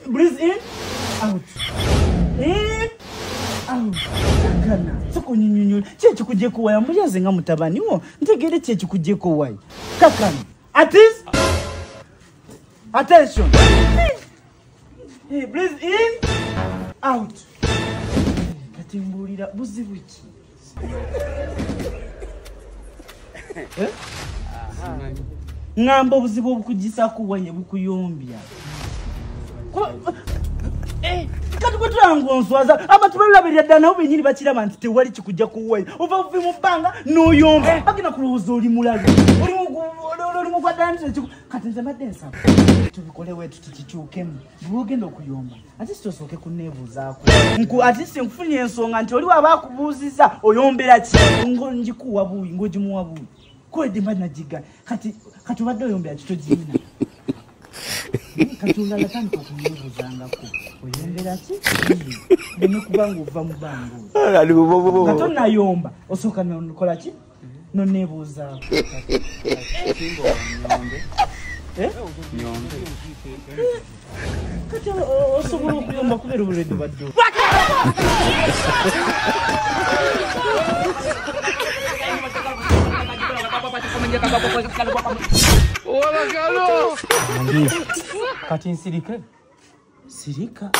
Breathe in, out. In, out. Kakana. Soko nyunyunyu. Chechi kujeko waya mbuya nga mutabani wo. Ntegere chechi kujeko waya. Kakana. At ease. Attention. Hey, breathe in, out. Kati mbulira buzibu ki? Eh? Ngamba obuzibu obukugisa kuwanye bukuyombya. Kati kutanga onswaza abantu balabirira ddala nabo bennyini bakiraba nti tewali kikujja kuwanya ova buvi mu bbanga n'oyomba bagenda kulowooza oli mulalu oli mugwadda. Kati nze mbadde nsaba tubikole wetu tukikyukemu buli ogenda okuyomba ate si tosooke kunneebuuzaako ate si nkufunye ensonga nti oli waba akubuuzizza oyombera ki ngikuwa buuyi ng'ogimuwa buuyi kwedde mba nagiga kati obadde oyombera ki togirina. Katonda atandika okumwebuuzangako oyombera ki neme kubanga ova mu bbanga nga tonnayomba osooka nokola ki noneebuuzaako. Kati osobola okuyomba kubeera obulwadde badde. Kati nsirike. Sirika.